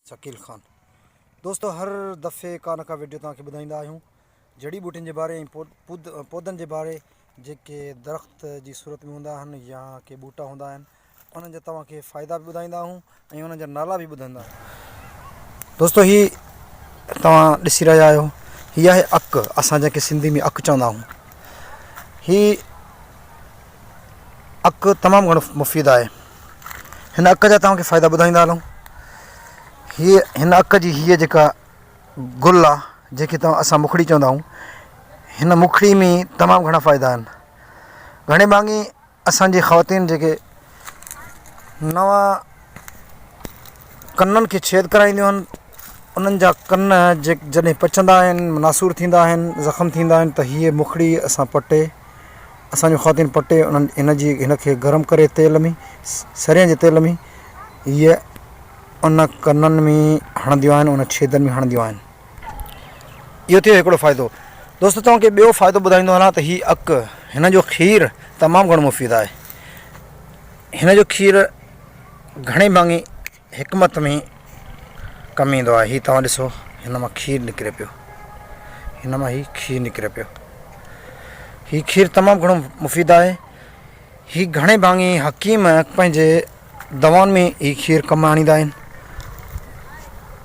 شڪيل خان دوستو هر دفعي ڪا نه ڪا وڊيو توهان کي ٻڌائيندا آهيون جڙي ٻوٽين جي باري ۽ پودن جي باري جيڪي درخت جي صورت ۾ هوندا آهن يا ڪي ٻوٽا هوندا آهن انهن جا توهان کي فائدا به ٻڌائيندا آهيون ۽ انهن جا نالا به ٻڌائيندا آهيون دوستو هي توهان ڏسي رهيا آهيو هي آهي اڪ اسان جنهن کي سنڌي ۾ اڪ چوندا آهيون هي اڪ تمام گهڻو مفيد آهي هن اڪ جا توهان کي فائدا ٻڌائيندا هلون هي هن اڪ جي هيء جيڪا گل آ جنهن کي توهان اسان مکڙي چوندا آهيون هن مکڙي ۾ تمام گهڻا فائدا آهن گهڻي ڀاڱي اسان جي خواتين جيڪي نوان ڪنن کي ڇيد ڪرائينديون آهن انهن جا ڪن جڏهن پچندا آهن ناسور ٿيندا آهن زخم ٿيندا آهن ته هيء مکڙي اسان پٽي اسان جون خواتين پٽي انهن هن جي هن کي گرم ڪري تيل ۾ سريان جي تيل ۾ هيء ان ڪنن ۾ هڻنديون آهن ان ڇيدن ۾ هڻنديون آهن اهو ٿيو هڪڙو فائدو دوستو توهان کي ٻيو فائدو ٻڌائيندو هلان ته هي اڪ هن جو کير تمام گهڻو مفيد آهي هن جو کير گهڻي ڀاڱي حڪمت ۾ ڪم ايندو آهي هي توهان ڏسو هن مان کير نڪري پيو هن مان هي کير نڪري پيو هي کير تمام گهڻو مفيد آهي هي گهڻي ڀاڱي حڪيم پنهنجي دوائن ۾ هي کير ڪم آڻيندا آهن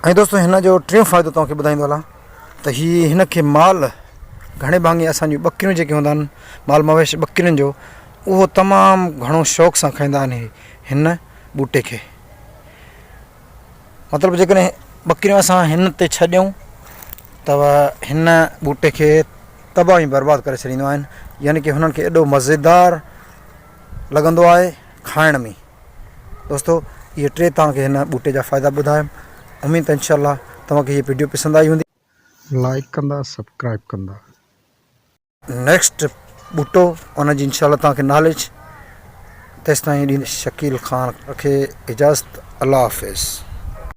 ۽ دوستو هن جو ٽيون فائدو توهان کي ٻڌائيندو هلان ته هي هن کي مال گهڻي ڀاڱي اسان جون ٻڪريون جيڪي هوندا آهن مال مويش ٻڪرين جو اهو تمام گهڻو شوق سان کائيندا آهن هن ٻوٽي کي مطلب جيڪڏهن ٻڪريون اسان هن تي ڇڏيون ته هن ٻوٽي کي تباهه ۽ برباد ڪري ڇڏينديون آهن يعني ڪي هنن کي ايڏو مزيدار لڳندو آهي کائڻ ۾ دوستو اهي ٽي توهان کي هن ٻوٽي جا فائدا ٻڌايم اميد ته انشاء الله توهان کي هي وڊيو پسند آئي هوندي. لائيڪ ڪندا سبڪرائيب ڪندا. نيڪسٽ ٻوٽو ان جي انشاء الله توهان کي ناليج تيستائين ڏيندي شڪيل خان کي اجازت الله حافظ.